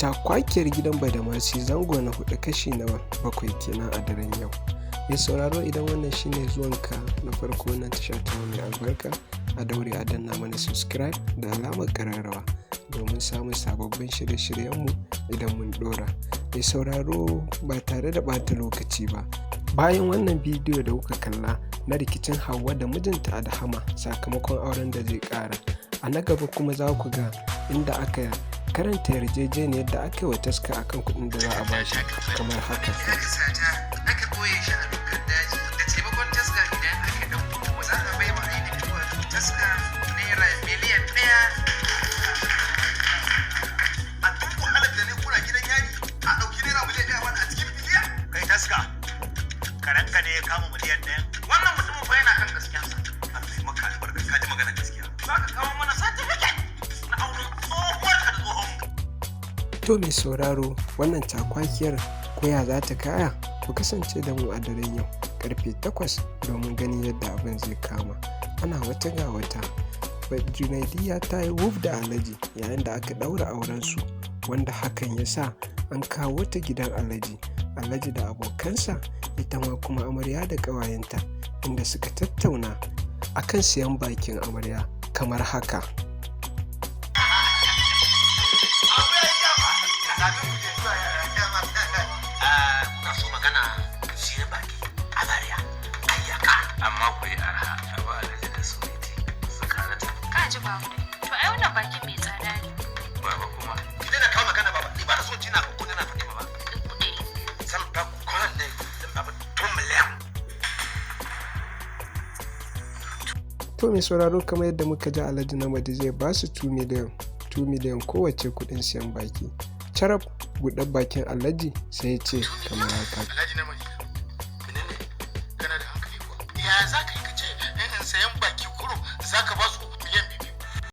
Cakwakiyar gidan Badamasi zango na hudu kashi na bakwai kenan a daren yau. Mai sauraro, idan wannan shine zuwanka na farko wannan tasha ta mai albarka, a daure a danna mana subscribe da alamar kararrawa domin samun sababbin shirye-shiryenmu idan mun dora. Mai sauraro, ba tare da ɓata lokaci ba, bayan wannan bidiyo da kuka kalla na rikicin Hauwa da mijinta Adahama sakamakon auren da zai ƙara, a na gaba kuma za ku ga inda aka karanta yarjejeniyar da aka yi wa Taska akan kuɗin da za a bashi kamar haka. Aka sata aka ɓoye shi a dokar daji, da taimakon Taska idan aka ɗauko, za a bai wa ainihin wato Taska ₦1 miliyan. A duk wahalar da ne kuna gidan yari, a ɗauki ₦1 miliyan wani a cikin biliyan. Kai Taska, karanka ne ya kama miliyan 1. Wannan mutumin fa yana kan gaskiyansa. Allah ya maka albarka, ka ji magana gaskiya. Za ka kawo mana certificate na auren tsohuwar ka da tsohon. To mai sauraro, wannan cakwakiyar koya za ta kaya? Ku kasance da mu a daren yau karfe 8 domin ganin yadda abin zai kama. Ana wata ga wata. Junaidiya ta yi wuf da Alhaji yayin da aka ɗaura aurensu, wanda hakan ya sa an kawo ta gidan Alhaji. Alhaji da abokansa, ita ma kuma amarya da ƙawayenta, inda suka tattauna akan siyan bakin amarya kamar haka. Abu ya yi yawa. Kafin ku je zuwa yara. Kuna so magana siyan baki amarya ayyaka. Amma ku yi arha a ba Alhaji da suwiti tsakanata. Ka ji babu dai. To ai wannan bakin mai tsada ne. Baba kuma. Ki daina kawo magana baba, ni ba na son jina ko na faɗi baba. Kuɗi. Zan ba ku kwanan ne, zan ba ku 2 miliyan. To mai sauraro, kamar yadda muka ji, Alhaji Namadi zai ba su 2 miliyan 2 miliyan kowace kuɗin siyan baki. Carab buɗe bakin Alhaji sai ya ce kamar haka. Alhaji Namadi. Menene? Kana da hankali kuwa? Ya za ka yi ka ce in sayan baki